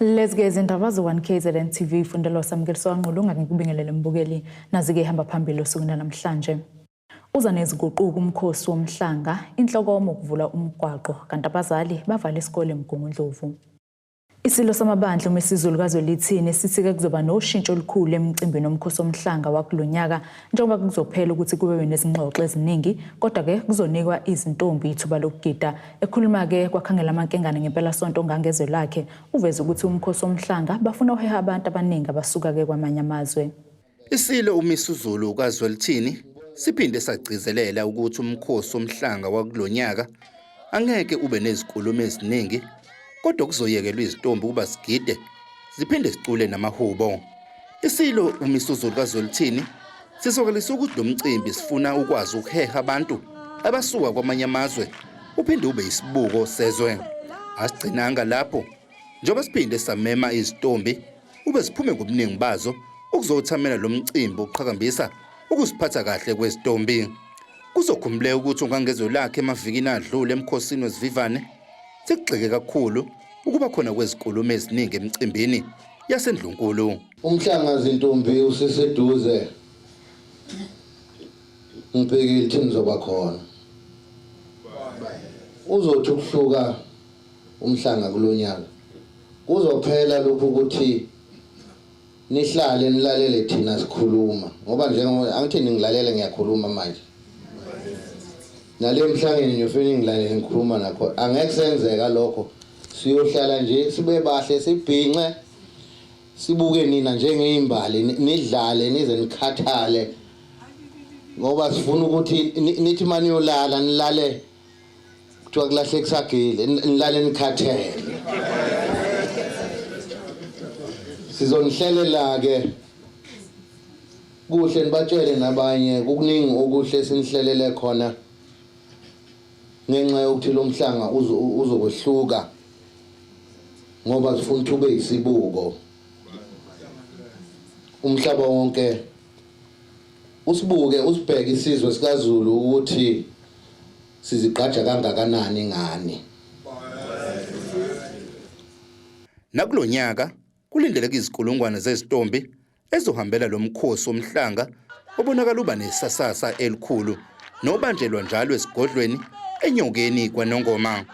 Lezi-ke izindaba ze-1 KZN TV fundelwa samukeliso kaNqulunga ngikubingelele mbukeli nazi-ke ihamba phambili osukwini namhlanje. Uza neziguquko umkhosi womhlanga, inhlokomo ukuvula umgwaqo kanti abazali bavala isikole eMgungundlovu. Isilo samabandla uMisizulu kaZwelithini sithi-ke kuzoba noshintsho olukhulu emcimbini womkhosi womhlanga wakulo nyaka njengoba kuzophela ukuthi kube nezingxoxo eziningi kodwa-ke kuzonikwa izintombi ithuba lokugida. Ekhuluma-ke kwakhangela amankengane ngempelasonto ongangezwe lakhe uveze ukuthi umkhosi womhlanga bafuna uheha abantu abaningi abasuka-ke kwamanye amazwe. Isilo uMisuzulu kaZwelithini siphinde sagcizelela ukuthi umkhosi womhlanga wakulo nyaka angeke ube nezinkulumo eziningi kodwa kuzoyekelwa izintombi ukuba zigide ziphinde zicule namahubo. Isilo uMisuzulu kaZwelithini sizwakalisa ukuthi lo mcimbi sifuna ukwazi ukuheha abantu abasuka kwamanye amazwe uphinde ube isibuko sezwe. Asigcinanga lapho njengoba siphinde samema izintombi ube ziphume ngobuningi bazo ukuzothamela lo mcimbi oqhakambisa ukuziphatha kahle kwezitombi. Kuzokhumbuleka ukuthi ungangezwe lakhe emavikini adlule emkhosini wesivivane sekugxeke kakhulu ukuba khona kwezinkulumo eziningi emcimbini yaseNdlunkulu. Umhlanga zintombi useseduze ngibhekile ukuthi nizoba khona. Uzothi ukuhluka umhlanga kulonyaka. Kuzophela lokhu ukuthi nihlale nilalele thina sikhuluma ngoba njengoba angithi ningilalele ngiyakhuluma manje. Nale emhlangeni ngiyofuna ngilalele ngikhuluma nakho angeke senzeka lokho siyohlala nje sibe bahle sibhince sibuke nina njengezimbali nidlale nize nikhathale ngoba sifuna ukuthi nithi maniyolala nilale kuthiwa kulahle kusagile nilale nikhathele sizonihlelela ke kuhle nibatshele nabanye kukuningi okuhle sinihlelele khona ngenxa yokuthi lo mhlanga uzokwehluka ngoba sifuna ukuthi ube isibuko umhlaba wonke usibuke usibheke isizwe sikaZulu ukuthi sizigqaja kangakanani ngani. Nakulo nyaka kulindeleke izinkulungwane zezintombi ezohambela lo mkhosi womhlanga obonakala uba nesasasa elikhulu nobanjelwa njalo esigodlweni eNyokeni kwaNongoma.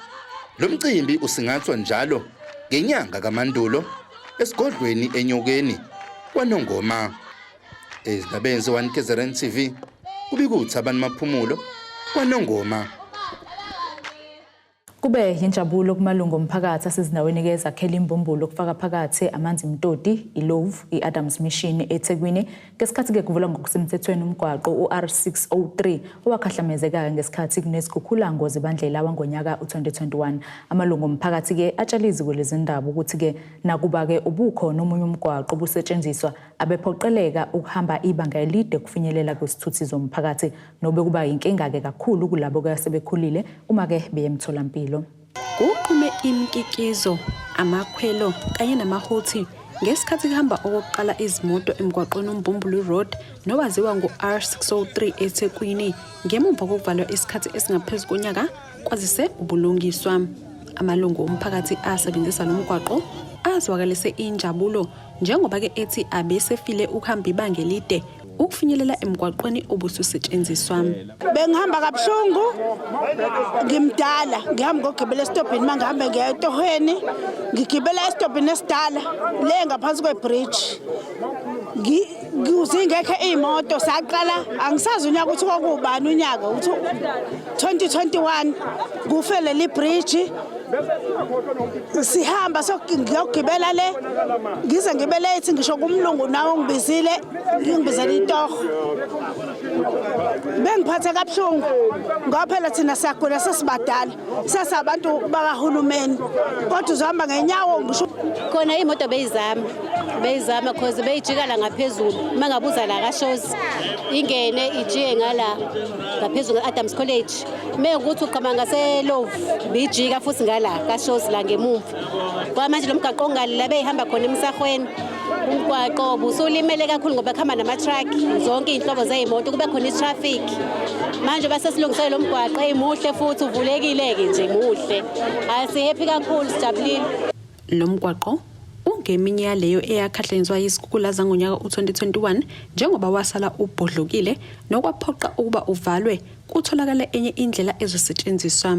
Lo mcimbi usingathwa njalo ngenyanga kaMandulo esigodlweni eNyokeni kwaNongoma. Ezindabeni ze-1 KZN TV kubika uThabani Maphumulo kwaNongoma. Kube yinjabulo kumalungu omphakathi asezindaweni-ke ezakhela imbumbulu okufaka phakathi Amanzimtoti, iLovu, i-Adams Mission eThekwini ngesikhathi-ke kuvulwa ngokusemthethweni umgwaqo u-R603 owakhahlamezeka ngesikhathi kunezikhukhula ngozibandlela wangonyaka u-2021. Amalungu omphakathi-ke atshele iziko lezindaba ukuthi-ke nakuba-ke ubukhona omunye umgwaqo obusetshenziswa abephoqeleka ukuhamba ibanga elide ukufinyelela kwizithuthi zomphakathi nobekuba yinkinga-ke kakhulu kulabo-ke asebekhulile uma-ke beye emtholampilo. Kuqhume imikikizo, amakhwelo kanye namahuthi ngesikhathi kuhamba okokuqala izimoto emgwaqweni uMbumbulu Road nowaziwa ngo-R603 eThekwini ngemumva kokuvalwa isikhathi esingaphezu konyaka kwazise ubulungiswa. Amalungu omphakathi asebenzisa lo mgwaqo azwakalise injabulo njengoba-ke ethi abesefile ukuhamba ibanga elide ukufinyelela emgwaqweni obususetshenziswa. Bengihamba kabuhlungu ngimdala ngihamba ngogibela esitobhini uma ngihambe ngiya etohweni ngigibela esitobhini esidala le ngaphansi kwebridge zingekho iy'moto saqala angisazi unyaka ukuthi kwakuwubani unyaka ukuthi 2021 kufe leli bridge sihamba ngiyogibela le ngize ngibe late ngisho kumlungu nawe ungibizile ngingibizela itoho bengiphathe kabuhlungu ngoba phela thina siyagula sesibadala sesabantu bakahulumeni kodwa uzohamba ngenyawo ngisho khona imoto beyizama beyizama cause beyijikala ngaphezulu uma ngabuza la kashozi ingene ijike ngala ngaphezulu ka-Adams College mekuthi uqhama ngaselovu bijika futhi ngala kashozi la ngemumva kwamanje lo mgaqo ongale la beyihamba khona emsahweni umgwaqo busulimele kakhulu ngoba kuhamba nama-truck zonke iy'nhlobo zey'moto kube khona i-traffic manje basesilungisele lo mgwaqo eyimuhle futhi uvulekile-ke nje muhle hhayi sihappy kakhulu sijabulile Lo mgwaqo ngeminye yaleyo eyakhahlanyezwa yizikhukhula zangonyaka u-2021 njengoba wasala ubhodlokile nokwaphoqa ukuba uvalwe kutholakale enye indlela ezosetshenziswa.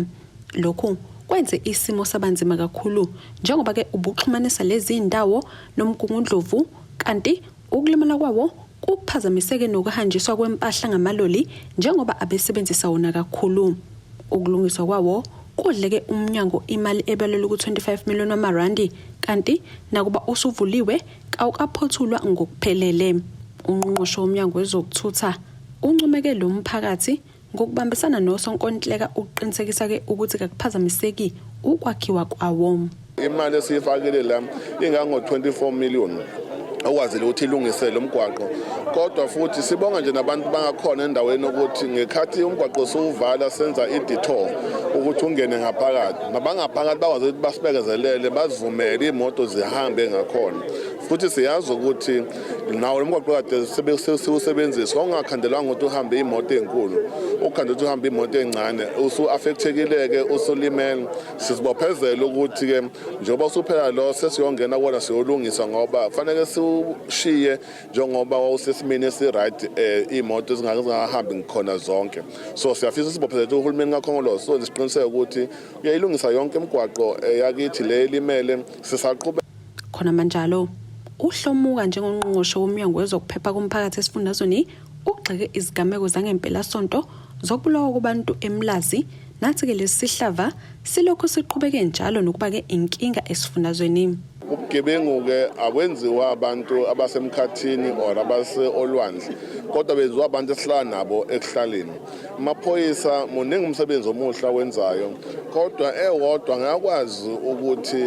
Lokhu kwenze isimo sabanzima kakhulu njengoba-ke ubuxhumanisa lezi ndawo noMgungundlovu kanti ukulimala kwawo kuphazamiseke nokuhanjiswa kwempahla ngamaloli njengoba abesebenzisa wona kakhulu. Ukulungiswa kwawo kudleke umnyango imali ebalelwe ku-25 million wamarandi kanti nakuba usuvuliwe kawukaphothulwa ngokuphelele. Ungqongqoshe womnyango wezokuthutha uncomeke lo mphakathi ngokubambisana nosonkontileka ukuqinisekisa-ke ukuthi kakuphazamiseki ukwakhiwa kwawo. Imali esiyifakile la ingango-24 million okwazile ukuthi ilungise lo mgwaqo, kodwa futhi sibonga nje nabantu bangakhona endaweni ukuthi ngekhathi umgwaqo siwuvala senza i-detour ukuthi ungene ngaphakathi, nabangaphakathi bakwazi ukuthi basibekezelele bazivumele iy'moto zihambe ngakhona. Futhi siyazi ukuthi nawo lo mgwaqo kade siwusebenzisa wawungakhandelwanga ukuthi uhambe iy'moto ey'nkulu, ukhandela ukuthi uhambe iy'moto ey'ncane, usu-affectekile-ke, usulimele. Sizibophezela ukuthi-ke njengoba usuphela lo sesiyongena kuwona siyolungisa, ngoba kufanele siwushiye njengoba wawusesimeni esi-right, iy'moto zingahambi ngikhona zonke. So siyafisa sibophezela ukuthi uhulumeni kaKhongolose sowenza isiqiniseko ukuthi uyayilungisa yonke imigwaqo yakithi le elimele sisaqhubeka. Khona manjalo, uHlomuka njengongqongqoshe womnyango wezokuphepha komphakathi esifundazweni ugxeke izigameko zangempelasonto zokubulawa kubantu eMlazi, nathi-ke lesi sihlava silokhu siqhubeke njalo nokuba-ke inkinga esifundazweni. Ubugebengu-ke akwenziwa abantu abasemkhathini or abase-olwandle, kodwa benziwa abantu esihlala nabo ekuhlaleni. Amaphoyisa muningi umsebenzi omuhle awenzayo, kodwa ewodwa ngakwazi ukuthi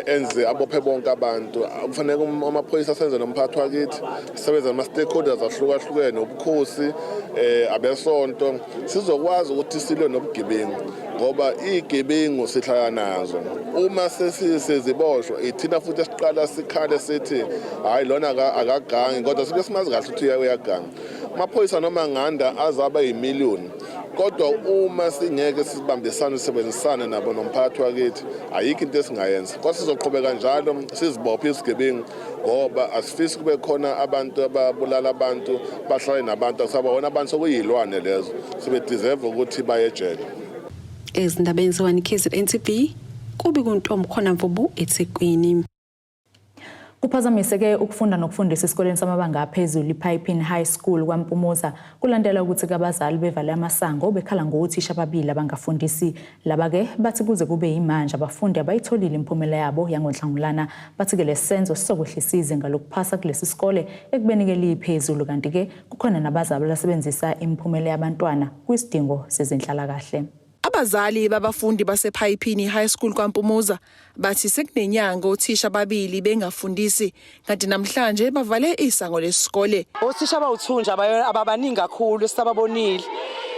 enze abophe bonke abantu. Kufanele amaphoyisa asenze nomphathi wakithi, sisebenze nama-stakeholders ahlukahlukene, ubukhosi, abesonto, sizokwazi ukuthi silwe nobugebengu, ngoba iy'gebengu sihlala nazo. Uma sesiziboshwa ithina futhi esiqala sikhale sithi hhayi lona akagangi, kodwa sibe simazi kahle ukuthi uyaganga. Amaphoyisa noma nganda azaba yimiliyoni, kodwa uma singeke sibambisane sisebenzisane nabo nomphakathi wakithi, ayikho into esingayenza. Kodwa sizoqhubeka njalo sizibophe izigebengu, ngoba asifisi kube khona abantu ababulala abantu bahlale nabantu akusabona abantu sokuyilwane lezo, sebe-deserve ukuthi baye ejele. Ezindabeni ze-1 KZN TV, kubi kuNtombi khona Mvubu eThekwini. Kuphazamiseke ukufunda nokufundisa esikoleni samabanga aphezulu iPiping High School kwaMpumuza kulandela ukuthi kabazali bevale amasango bekhala ngothisha ababili abangafundisi. Laba-ke bathi kuze kube yimanje abafundi abayitholile imiphumela yabo yangoNhlangulana. Bathi-ke lesi senzo sizokwehlisa izinga lokuphasa kulesi sikole ekubeni-ke liphezulu, kanti-ke kukhona nabazali abasebenzisa imiphumela yabantwana kwisidingo sezenhlalakahle. Abazali babafundi basePhayipini High School kwaMpumuza bathi sekunenyanga othisha ababili bengafundisi, kanti namhlanje bavale isango lesikole. Othisha abawuthunja ababaningi kakhulu esisababonile.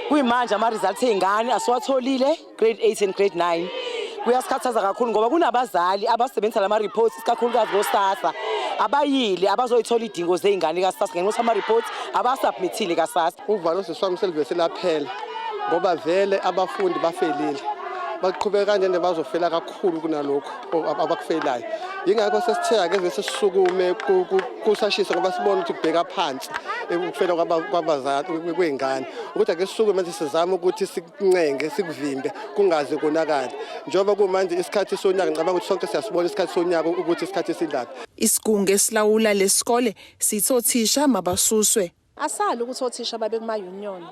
Kuyimanje ama-results ey'ngane asiwatholile, grade 8 and grade 9. Kuyasikhathaza kakhulu ngoba kunabazali abasebenzisa lama reports, ikakhulukazi koSASSA, abayile abazoyithola iy'dingo zey'ngane kaSASSA ngenxa yokuthi ama-reports abasubmithile kaSASSA. Uvalo siswami selivese laphela, ngoba vele abafundi bafelile, baqhubeka kanjena bazofela kakhulu kunalokhu abakufelayo. Yingakho sesithe ake vese sisukume kusashisa, ngoba sibona ukuthi kubheka phansi ukufela kwabazali kwey'ngane, ukuthi ake sisukume manje sizame ukuthi sikuncenge, sikuvimbe kungaze konakale, njengoba kumanje isikhathi sonyaka. Ngicabanga ukuthi sonke siyasibona isikhathi sonyaka ukuthi isikhathi esilaphi. Isigungu esilawula lesikole sithi othisha mabasuswe. Asali ukuthi othisha babe kuma-union,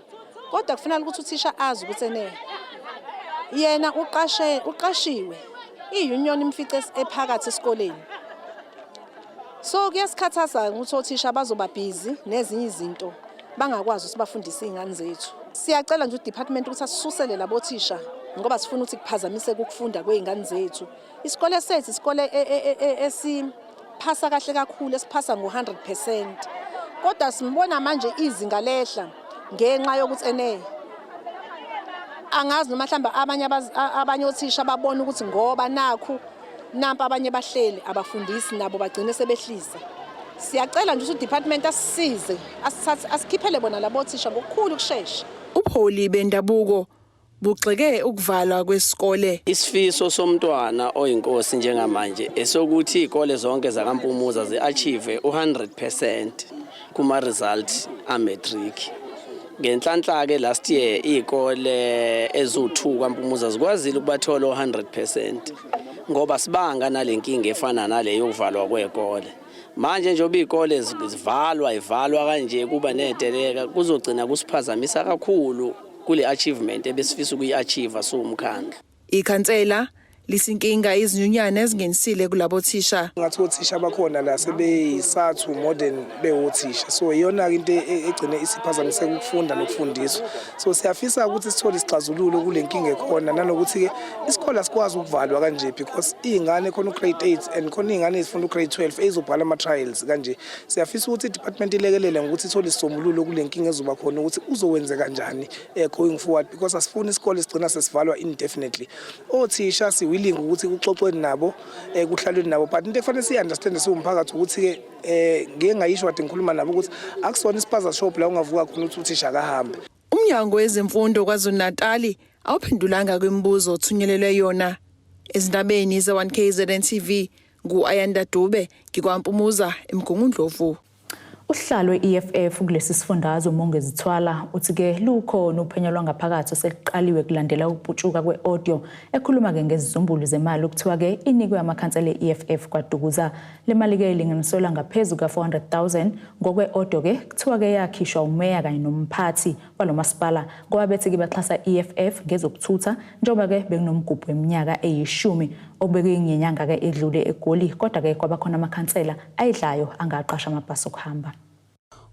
kodwa kufanele ukuthi uthisha azi ukuthi ene yena uqashe uqashiwe, i-union imfice ephakathi esikoleni. So kuyasikhathaza ukuthi othisha bazoba busy nezinye izinto, bangakwazi ukuthi bafundise iy'ngane zethu. Siyacela nje udepartment ukuthi asisusele labo thisha, ngoba sifuna ukuthi kuphazamiseke ukufunda kwey'ngane zethu. Isikole sethu isikole esiphasa kahle kakhulu, esiphasa ngo-100%, kodwa simbona manje izinga lehla ngenxa yokuthi ene angazi noma mhlawumbe abanye othisha babona ukuthi ngoba nakhu nampa abanye bahleli abafundisi, nabo bagcine sebehlisa. Siyacela nje ukuthi udepartment asisize, asithathe asikhiphele bona labo thisha ngokukhulu ukushesha. Ubuholi bendabuko. Bugxeke ukuvalwa kwesikole. Isifiso somntwana oyinkosi njengamanje esokuthi izikole zonke zakaMpumuza zi-achieve u-100% kuma-result a-matric. Ngenhlanhla-ke last year iy'kole eziwu-2 kwaMpumuza zikwazile ukubathola u-100% ngoba sibanga nale nkinga efana nale yokuvalwa kwey'kole. Manje njengoba iy'kole zivalwa ivalwa kanje kuba ney'teleka kuzogcina kusiphazamisa kakhulu kule achievement ebesifisa ukuyi-achieve siwumkhandlu. Ikhansela lisinkinga izinyunyana ezingenisile kulabo thisha. Ngathi othisha bakhona la sebeyisathu more than bewothisha, so iyona-ke into egcine isiphazamiseka ukufunda nokufundiswa. So siyafisa ukuthi sithole isixazululo kule nkinga ekhona, nanokuthi-ke isikole asikwazi ukuvalwa kanje because iy'ngane khona u-grade 8 and khona iy'ngane ezifunda u-grade 12 ey'zobhala ama-trials kanje. Siyafisa ukuthi i-department ilekelele ngokuthi ithole isisombululo kule nkinga ezoba khona ukuthi kuzokwenzeka njani going forward, because asifuni isikole sigcina sesivalwa indefinitely. Othisha si-willing ukuthi kuxoxweni nabo, kuhlalweni nabo, but into ekufanele siyi-understande siwumphakathi ukuthi-ke ngike ngayisho kade ngikhuluma nabo ukuthi akusona ispaza shop la ungavuka khona ukuthi uthisha akahambe. Umnyango wezemfundo KwaZulu-Natali awuphendulanga kwimibuzo othunyelelwe yona. Ezindabeni ze-1KZN TV ngu-Ayanda Dube, ngikwaMpumuza eMgungundlovu. Usihlalo we-EFF kulesi sifundazwe uMongezi Thwala uthi-ke lukhona uphenyo lwangaphakathi osekuqaliwe kulandela ukuputshuka kwe-audio ekhuluma-ke ngezizumbulu zemali okuthiwa-ke inikwe amakhansela e-EFF kwaDukuza. Le mali-ke ilinganiselwa ngaphezu kuka-400,000 ngokwe-audio-ke kuthiwa-ke yakhishwa umeya kanye nomphathi walo masipala ngoba bethi-ke baxhasa i-EFF ngezokuthutha njengoba-ke bekunomgubho weminyaka eyishumi obekuyingenyanga-ke edlule eGoli, kodwa-ke kwabakhona amakhansela ayidlayo angaqasha amabhasi okuhamba.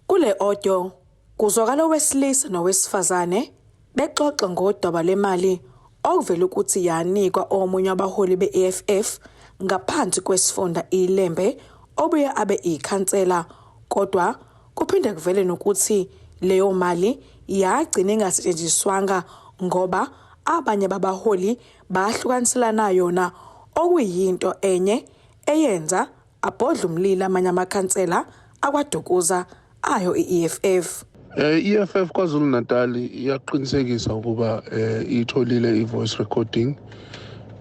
Kule audio kuzwakala owesilisa nowesifazane bexoxa ngodaba lwemali okuvela ukuthi yanikwa omunye wabaholi be-EFF ngaphansi kwesifunda iLembe obuye abe ikhansela, kodwa kuphinde kuvele nokuthi leyo mali yagcina ingasetshenziswanga ngoba abanye babaholi bahlukaniselana yona, okuyinto enye eyenza abhodla umlilo amanye amakhansela akwaDukuza ayo i-EFF. EFF KwaZulu Natal iyaqinisekisa ukuba itholile i-voice recording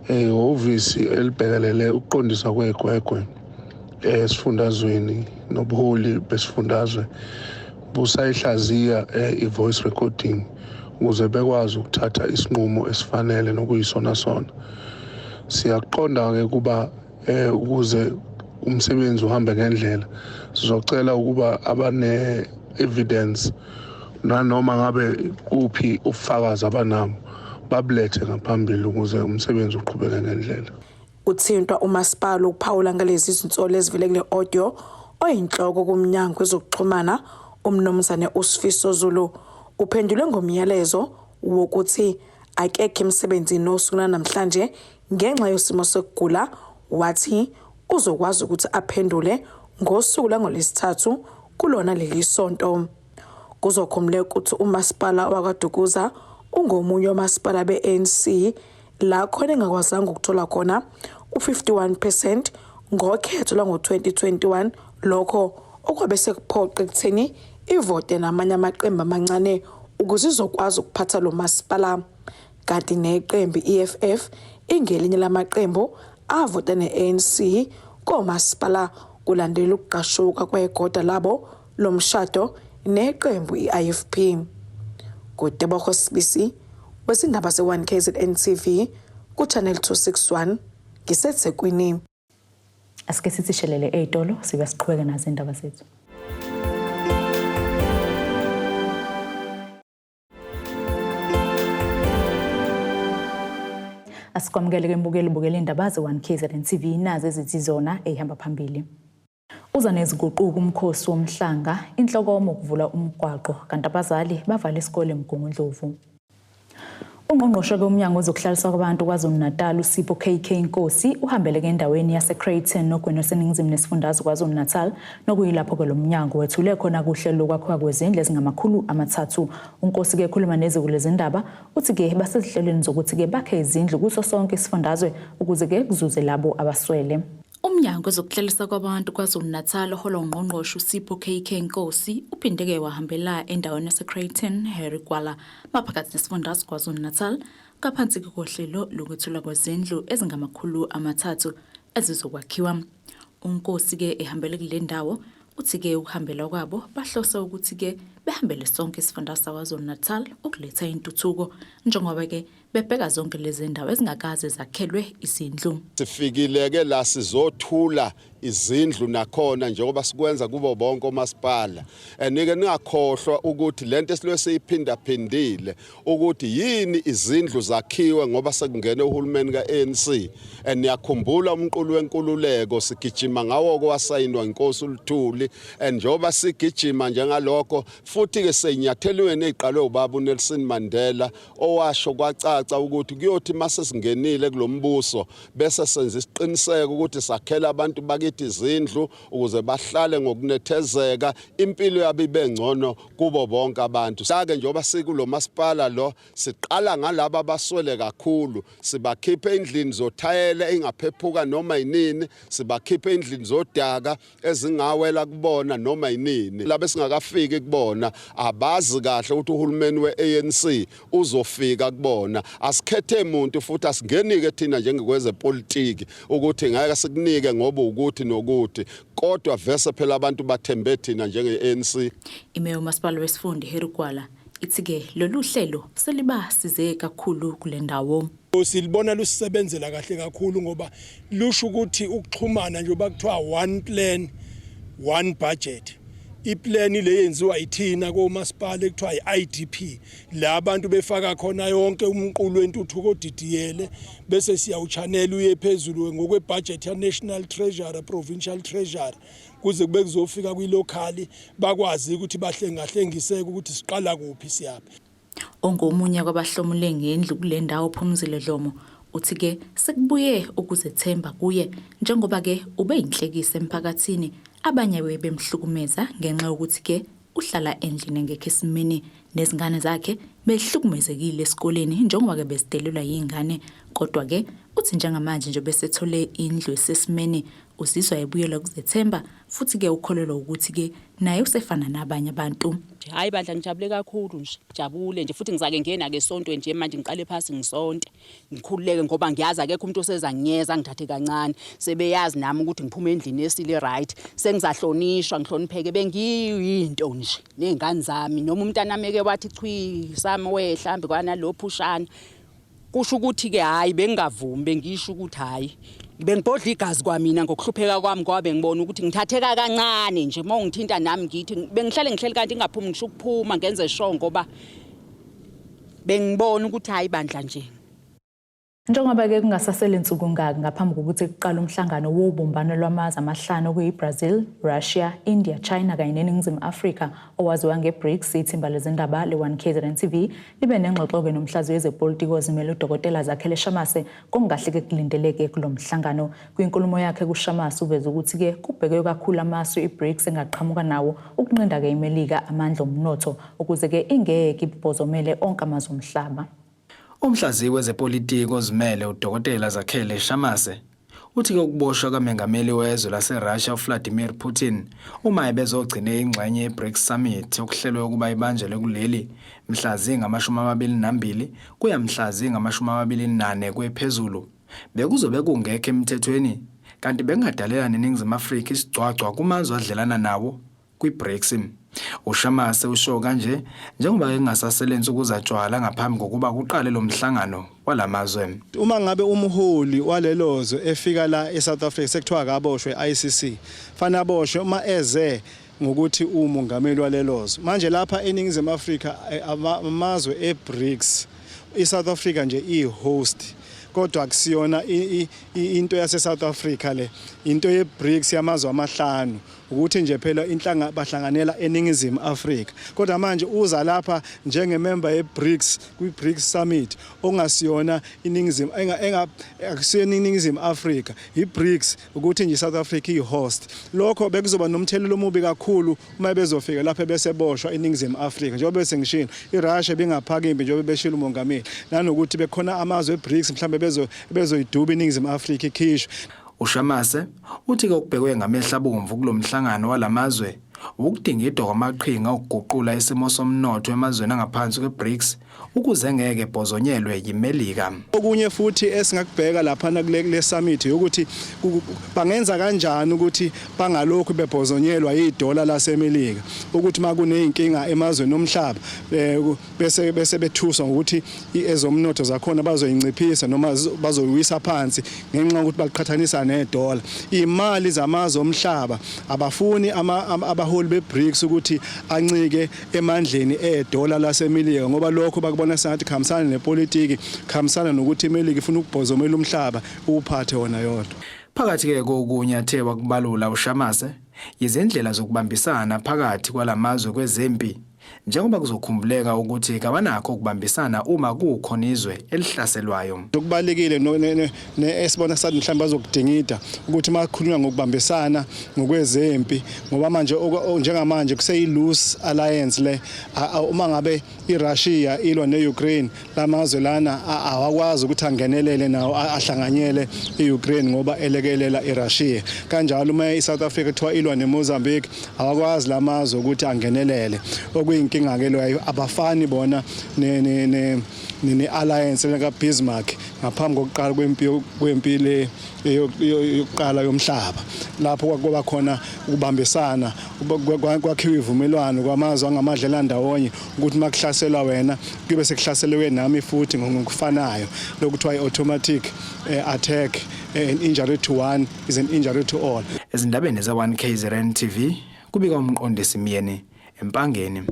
ehhovisi elibhekelele ukuqondiswa kwegwegwe esifundazweni nobuholi besifundazwe busayihlaziya i-voice recording ukuze bekwazi ukuthatha isinqumo esifanele nokuyisona sona. Siyaqonda-ke kuba ukuze umsebenzi uhambe ngendlela sizocela ukuba abane evidence nanoma ngabe kuphi ubufakazi abanabo babulethe ngaphambili ukuze umsebenzi uqhubeke ngendlela. Uthintwa umasipala ukuphawula ngalezi zinsolo ezivele kule audio, oyinhloko kumnyango wezokuxhumana uMnumzane uSifiso Zulu uphendule ngomyalezo wokuthi akekho emsebenzini osuku namhlanje ngenxa yosimo sokugula, wathi uzokwazi ukuthi aphendule ngosuku lwangolwesithathu kulona leli sonto. Kuzokhumbuleka ukuthi umasipala wakwaDukuza ungomunye womasipala be-ANC la khona engakwazanga ukuthola khona u-51% ngokhetho lwango-2021, lokho okwabe sekuphoqa ekutheni ivote namanye amaqembu amancane ukuze izokwazi ukuphatha lo masipala. Kanti neqembu i-EFF ingelinye lamaqembu avota ne-ANC komasipala kulandela ukugqashuka kwegoda labo lomshado neqembu i-IFP. Kutebogo Sibisi wezindaba ze-1KZN TV ku-Channel 261 ngiseThekwini. Asike sithi shelele ey'tolo sibe siqhubeke nazo indaba zethu. Asikwamukele ke mbukeli, bukela indaba ze-1 KZN TV, nazi ezithi zona ey'hamba phambili. Uza neziguquko umkhosi womhlanga, inhlokomo ukuvula umgwaqo, kanti abazali bavala isikole eMgungundlovu. Ungqongqoshe womnyango wezokuhlaliswa kwabantu KwaZulu-Natal uSipho KK Nkosi uhambele endaweni yaseCraton nogwini lwaseningizimu nesifundazwe KwaZulu-Natal, nokuyilapho-ke lo mnyango wethule khona kuhlelo lokwakhiwa kwezindlu ezingama-300. UNkosi-ke ekhuluma neziko lezindaba uthi-ke basezihlelweni zokuthi-ke bakhe izindlu kuso sonke isifundazwe ukuze-ke kuzuze labo abaswele. Umnyango wezokuhlalisa kwabantu KwaZulu-Natal oholwa uNgqongqoshe uSipho KK Nkosi uphinde-ke wahambela endaweni yaseCreighton Harry Gwala maphakathi nesifundazwe KwaZulu-Natal ngaphansi kohlelo lokwethulwa kwezindlu ezingama-300 ezizokwakhiwa. UNkosi-ke ehambele kule ndawo uthi-ke ukuhambela kwabo bahlose ukuthi-ke behambele sonke isifunda saKwaZulu-Natal ukuletha intuthuko njengoba-ke bebheka zonke lezi ndawo ezingakaze zakhelwe izindlu. Sifikile-ke la sizothula izindlu nakhona njengoba sikwenza kubo bonke omasipala. And-ke ningakhohlwa ukuthi lento esiloke siyiphindaphindile ukuthi yini izindlu zakhiwe ngoba sekungene uhulumeni ka-ANC. And niyakhumbula umqulu wenkululeko sigijima ngawo owasayinwa inkosi uLuthuli. And njengoba sigijima njengalokho futhi-ke seyinyathelweni eziqalwe ubaba uNelson Mandela owasho kwacaca ukuthi kuyothi mase singenile kulombuso bese senza isiqiniseko ukuthi sakhela abantu bakithi izindlu ukuze bahlale ngokunethezeka impilo yabo ibe ngcono kubo bonke abantu. Sake njengoba sikulo masipala lo siqala ngalabo abaswele kakhulu, sibakhiphe endlini zothayela engaphephuka noma yinini, sibakhiphe endlini zodaka ezingawela kubona noma yinini. Laba esingakafiki kubona abazi kahle ukuthi uhulumeni we-ANC uzofika kubona. Asikhethe muntu futhi asingenike thina njengekwezepolitiki ukuthi ngeke sikunike ngoba ukuthi nokuthi, kodwa vese phela abantu bathembe thina njenge-ANC. Imeya umasipala wesifunda Harry Gwala ithi-ke lolu hlelo selibasize kakhulu kule ndawo. Silibona lusisebenzela kahle kakhulu ngoba lusho ukuthi ukuxhumana njengoba kuthiwa one plan one budget. Iplan le yenziwa ithina komasipala ekuthiwa i-IDP, la abantu befaka khona yonke umqulu wentuthuko odidiyele bese siyawuchanela uye phezulu ngokwebudget ya National Treasury, Provincial Treasury, kuze kube kuzofika kwilocal bakwazi ukuthi bahlengahlengiseke ukuthi siqala kuphi siyaphi. Ongomunye kwabahlomule ngendlu kule ndawo Phumzile Dlomo uthi-ke sekubuye ukuzethemba kuye njengoba-ke ube yinhlekisa emphakathini, abanye bemhlukumeza ngenxa yokuthi-ke uhlala endlini engekho esimeni nezingane zakhe behlukumezekile esikoleni njengoba-ke bezidelelwa yingane. Kodwa-ke uthi njengamanje nje besethole indlu esesimeni uzizwa ebuyela ukuzethemba futhi-ke ukholelwa ukuthi-ke naye usefana nabanye abantu. Hayi bandla, ngijabule kakhulu nje, ngijabule nje futhi ngizake ngena ke esontweni nje manje ngiqale phasi ngisonte ngikhululeke ngoba ngiyazi akekho umuntu oseza ngiyeza ngithathe kancane, sebeyazi nami ukuthi ngiphume endlini esile right, sengizahlonishwa ngihlonipheke bengiyinto nje nezingane zami noma umntanami eke wathi chwi sami wehlambi kwanalophushana kusho ukuthi ke hayi bengingavumi, bengisho ukuthi hayi bengibhodla igazi kwamina ngokuhlupheka kwami ngoba bengibona ukuthi ngithatheka kancane nje uma ungithinta nami ngithi bengihlale ngihleli kanti ngingaphumi ngisho ukuphuma ngenze sure ngoba bengibona ukuthi hayi bandla nje. Njengoba-ke kungasasele nsuku ngaki ngaphambi kokuthi kuqale umhlangano wobumbano lwamazwe amahlanu okuyi-Brazil, Russia, India, China kanye neNingizimu Afrika owaziwa nge-BRICS, ithimba lezindaba le-1 KZN TV libe nengxoxo-ke nomhlaziyi wezepolitiki ozimele uDokotela Zakhele Shamase ngokungahle-ke kulindeleke kulo mhlangano. Kwinkulumo yakhe kuShamase uveze ukuthi-ke kubhekwe kakhulu amasu i-BRICS engaqhamuka nawo ukunqinda-ke iMelika amandla omnotho ukuze-ke ingeke ibhozomele onke amazwe omhlaba. Umhlaziyi wezepolitiki ozimele uDokotela Zakhele Shamase uthi-ke ukuboshwa kamengameli wezwe lase-Russia uVladimir Putin uma ebezogcine ingxenye ye-BRICS Summit okuhlelwe ukuba ibanjelwe kuleli mhla zingama-22 kuya mhla zingama-24 kwephezulu bekuzobe kungekho emthethweni kanti bekungadalela neNingizimu Afrika isigcwagcwa kumazwe adlelana nawo kwi-BRICS. UShamase usho kanje njengoba kungasasele nsuku zatshwala ngaphambi kokuba kuqale lo mhlangano walamazwe. Uma ngabe umholi walelo zwe efika la eSouth Africa sekuthiwa akaboshwe i-ICC, fanele aboshwe uma eze ngokuthi umongameli walelo zwe. Manje lapha eNingizimu Afrika amazwe e-BRICS, i-South Africa nje iyi-host, kodwa akusiyona into yase-South Africa le, into ye-BRICS yamazwe amahlanu, ukuthi nje phela inhlanga bahlanganela eNingizimu Afrika. Kodwa manje uza lapha njengemember ye-BRICS kwi-BRICS Summit ongasiyona iNingizimu akusiyona iNingizimu Afrika, i-BRICS ukuthi nje South Africa iyi-host. Lokho bekuzoba nomthelela omubi kakhulu uma bezofika lapha bese boshwa iNingizimu Afrika, njengoba bese ngishilo iRussia bingaphaka impi njengoba beshilo umongameli, nanokuthi bekhona amazwe e-BRICS mhlambe bezoyiduba iNingizimu Afrika ikhishwe. UShamase uthi-ke okubhekwe ngamehlo abomvu kulo mhlangano wala mazwe wukudingidwa kwamaqhinga okuguqula isimo somnotho emazweni angaphansi kwe-BRICS ukuze ngeke ebhozonyelwe yiMelika. Okunye futhi esingakubheka laphana kule summit ukuthi bangenza kanjani ukuthi bangalokhu bebhozonyelwa idola laseMelika ukuthi makuneyinkinga emazweni omhlaba eh, bese bese bethuswa ngokuthi ezomnotho zakhona bazoyinciphisa noma bazoyiwisa phansi ngenxa yokuthi baqhathanisa nedola. Imali zamazwe omhlaba abafuni abaholi beBRICS ukuthi ancike emandleni edola laseMelika ngoba lokho bakubona sengathi kuhambisana nepolitiki, kuhambisana nokuthi iMelika ifuna ukubhozomela umhlaba uwuphathe wona yodwa. Phakathi-ke kokunye athe wakubalula uShamase yizindlela zokubambisana phakathi kwalamazwe kwezempi njengoba kuzokhumbuleka ukuthi kabanakho ukubambisana uma kukhona izwe elihlaselwayo. Okubalulekile esibona sathi mhlawumbe bazokudingida ukuthi uma kukhulunywa ngokubambisana ngokwezempi ngoba manje njengamanje kuseyi-loose alliance le uma ngabe iRussia ilwa ne-Ukraine lamazwe lana awakwazi ukuthi angenelele nawo ahlanganyele i-Ukraine ngoba elekelela iRussia kanjalo uma iSouth Africa kuthiwa ilwa neMozambique awakwazi lamazwe ukuthi angenelele okuyinkinga ke loyo abafani bona ne ne ne ne-alliance kaBismarck ngaphambi kokuqala kwempi kwempi le yokuqala yomhlaba lapho kwakuba khona ukubambisana kwakhiwa ivumelwano kwamazwe angamadlela ndawonye ukuthi uma kuhlaselwa wena kube sekuhlaselewe nami futhi ngokufanayo lokuthiwa i-automatic eh, attack eh, an injury to one is an injury to all. Ezindabeni ze-1KZN TV kubika uMqondisi Myeni eMpangeni.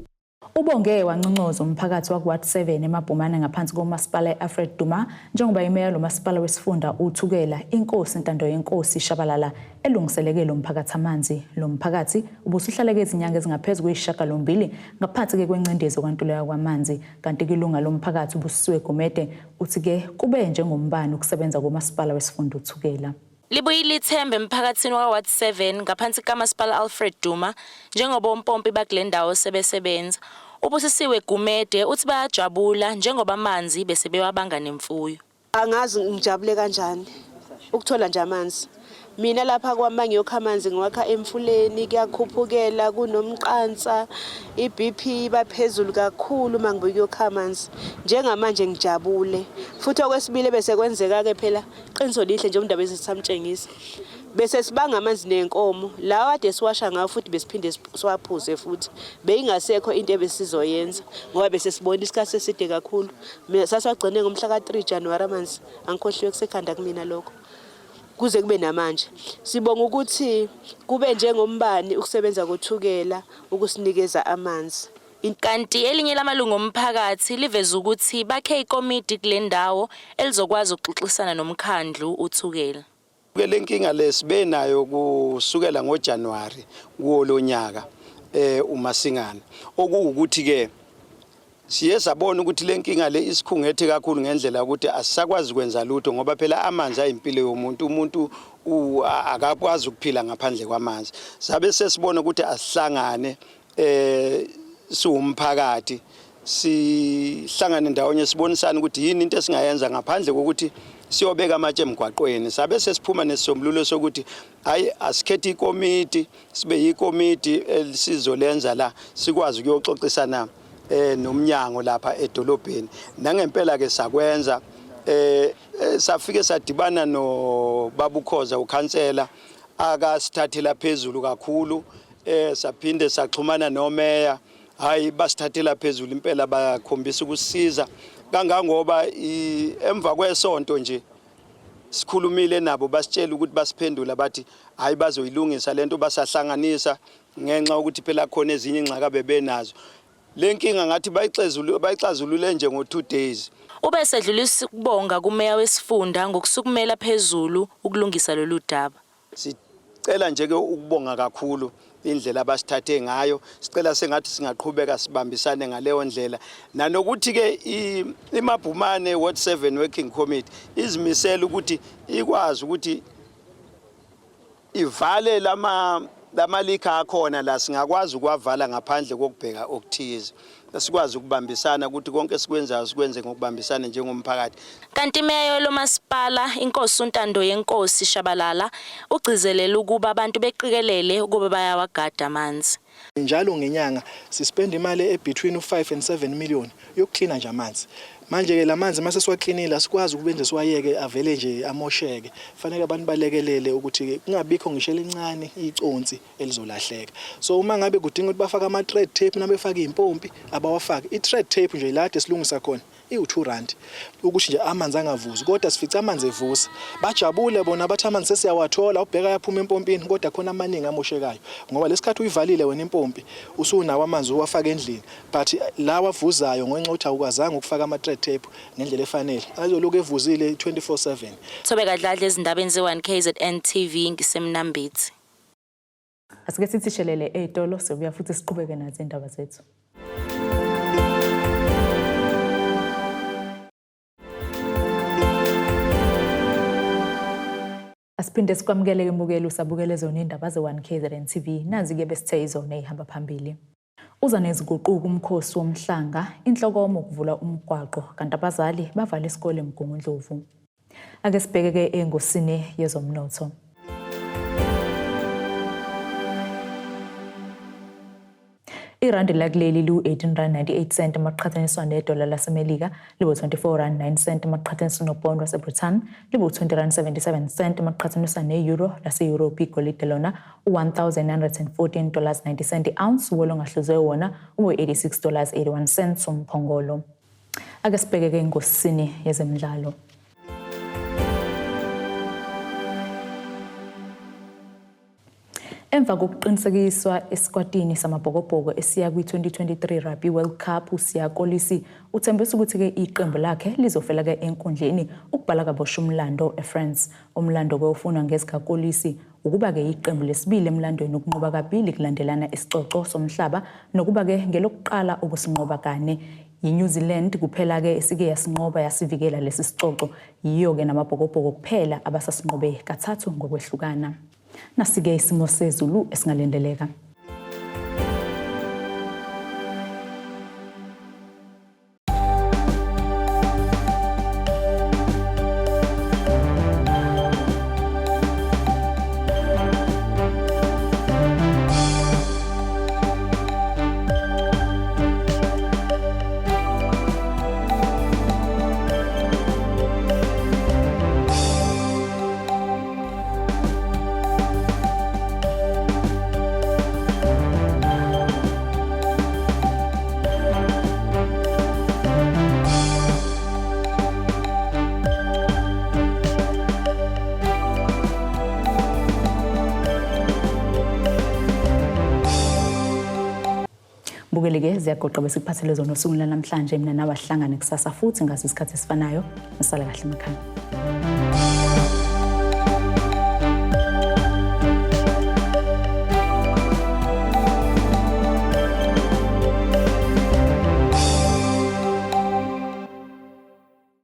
Ubonge wanconcoza umphakathi waku-Ward 7 eMabhumane ngaphansi komasipala i-Alfred Duma njengoba imeya lomasipala wesifunda uThukela inkosi Ntandoyenkosi Shabalala elungiseleke lo mphakathi amanzi. Lo mphakathi ubusuhlaleke izinyanga ezingaphezu kweyisishiyagalombili ngaphansi-ke kwencindezi yokwantuleka kwamanzi kanti kilunga lomphakathi uBusisiwe Gumede uthi-ke kube njengombani ukusebenza komasipala wesifunda uThukela. Libuyile ithemba emphakathini waka-Ward 7 ngaphansi kukaMasipala Alfred Duma njengoba ompompi bakule ndawo sebesebenza. UBusisiwe Gumede uthi bayajabula njengoba amanzi bese bewabanga nemfuyo. Angazi ngijabule kanjani ukuthola nje amanzi. Mina lapha kwami mangiyokha amanzi ngiwakha emfuleni kuyakhuphukela kunomqansa i-BP iba phezulu kakhulu uma ngibuya ukuyokha amanzi. Njengamanje ngijabule futhi okwesibili ebese kwenzeka-ke phela Qiniso lihle nje umndaba esithamtshengisa. Bese sibanga amanzi nenkomo lawa kade siwasha ngawo futhi besiphinde siwaphuze futhi. Beyingasekho into ebesizoyenza ngoba bese sibona isikhathi eside kakhulu. Mina sasiwagcine ngomhla ka-3 January amanzi angikhohliwe kusekhanda kumina lokho. Kuze kube namanje. Sibonga ukuthi kube njengombani ukusebenza koThukela ukusinikeza amanzi. Kanti elinye lamalungu omphakathi liveze ukuthi bakhe ikomidi kule ndawo elizokwazi ukuxoxisana nomkhandlu uThukela. Ke le nkinga le sibe nayo kusukela ngoJanuary kuwo lonyaka eh uMasingana okuwukuthi ke siye sabona ukuthi le nkinga le isikhungethe kakhulu ngendlela yokuthi asisakwazi kwenza lutho ngoba phela amanzi ayimpilo yomuntu umuntu akakwazi ukuphila ngaphandle kwamanzi sabe sesibona ukuthi asihlangane eh siwumphakathi sihlangane ndawonye sibonisane ukuthi yini into esingayenza ngaphandle kokuthi siyobeka amatshe emgwaqweni sabe sesiphuma nesisombululo sokuthi hayi asikhethe ikomiti sibe yikomiti elisizolenza la sikwazi ukuyoxoxisana eh nomnyango lapha edolobheni nangempela ke sakwenza eh, eh safike sadibana no babukhoza ukhansela akasithathela phezulu kakhulu eh saphinde saxhumana nomeya hayi basithathela phezulu impela bakhombisa ukusiza kangangoba emva kwesonto nje sikhulumile nabo basitshela ukuthi basiphendula bathi hayi bazoyilungisa lento basahlanganisa ngenxa yokuthi phela khona ezinye ingxaki abebenazo le nkinga ngathi bayixazulule nje ngo-2 days. Ube esedlulisa ukubonga kumeya wesifunda ngokusukumela phezulu ukulungisa lolu daba. Sicela nje ke ukubonga kakhulu indlela abasithathe ngayo sicela sengathi singaqhubeka sibambisane ngaleyo ndlela nanokuthi ke iMabhumane Ward 7 Working Committee izimisele ukuthi ikwazi ukuthi ivale lama Lamalikha akhona la singakwazi ukuwavala ngaphandle kokubheka okuthize. Sikwazi ukubambisana ukuthi konke esikwenzayo sikwenze ngokubambisana njengomphakathi. Kanti imeya yalomasipala iNkosi uNtandoyenkosi Shabalala ugcizelele ukuba abantu beqikelele ukuba bayawagada amanzi. Njalo ngenyanga sispenda imali e-between u-5 and 7 million yokuklina nje amanzi. Manje-ke la manzi uma sesiwaklinile asikwazi ukubenze siwayeke avele nje amosheke. Kufanele abantu balekelele ukuthi kungabikho ngisho elincane iconsi elizolahleka. So uma ngabe kudinga ukuthi bafake ama-thread tape nabefake iy'mpompi abawafake. I-thread tape nje la esilungisa khona iwu-2 rand ukuthi nje amanzi angavuzi kodwa sifica amanzi evuza. Bajabule bona bathi amanzi sesiyawathola ubheka ayaphuma empompini kodwa khona amaningi amoshekayo ngoba lesikhathi uyivalile wena impompi usunawo amanzi uwafaka endlini but lawa avuzayo ngenxa yokuthi awukwazanga ukufaka ama-thread tape ngendlela efanele azoloku evuzile 24/7. Thobeka Dladla ezindabeni ze-1 KZN TV ngiseMnambithi. Asike sithi shelele ey'tolo siyobuya futhi siqhubeke nazo iy'ndaba zethu. Asiphinde sikwamukele-ke mbukeli usabukele zona iy'ndaba ze-1 KZN TV. Nazi-ke besithe izona ey'hamba phambili. Uza neziguquko umkhosi womhlanga, inhlokomo ukuvula umgwaqo kanti abazali bavala isikole eMgungundlovu. Ake sibheke-ke engosini yezomnotho. Irandi lakuleli liwu-18 rand 98 cent uma kuqhathaniswa nedola laseMelika liwu-24 rand 9 cent uma kuqhathaniswa nopound waseBrithani liwu-20 rand 77 cent uma kuqhathaniswa ne-euro lase-Europe. Igolide lona u-1914 dollars 90 cent i-ounce, wolo ongahluzwe wona uwu-86 dollars 81 cents umphongolo. Ake sibheke-ke engosini yezemidlalo. Emva kokuqinisekiswa esikwatini samaBhokobhoko esiya kwi-2023 Rugby World Cup, uSiya Kolisi uthembisa ukuthi-ke iqembu lakhe lizofela-ke enkundleni ukubhala kabusha umlando eFrance. Umlando-ke ofunwa ngezikaKolisi ukuba-ke iqembu lesibili emlandweni ukunqoba kabili kulandelana isicoco somhlaba nokuba-ke ngelokuqala ukusinqoba kane. YiNew Zealand kuphela-ke esike yasinqoba yasivikela lesi sicoco. Yiyo-ke namaBhokobhoko kuphela abasasinqobe kathathu ngokwehlukana. Nasi-ke isimo sezulu esingalindeleka. Bukele-ke ziyagoqa besikuphathele zona osukwini lanamhlanje. Mina nawe ahlangane kusasa futhi ngaso isikhathi esifanayo. Nisale kahle emakhaya.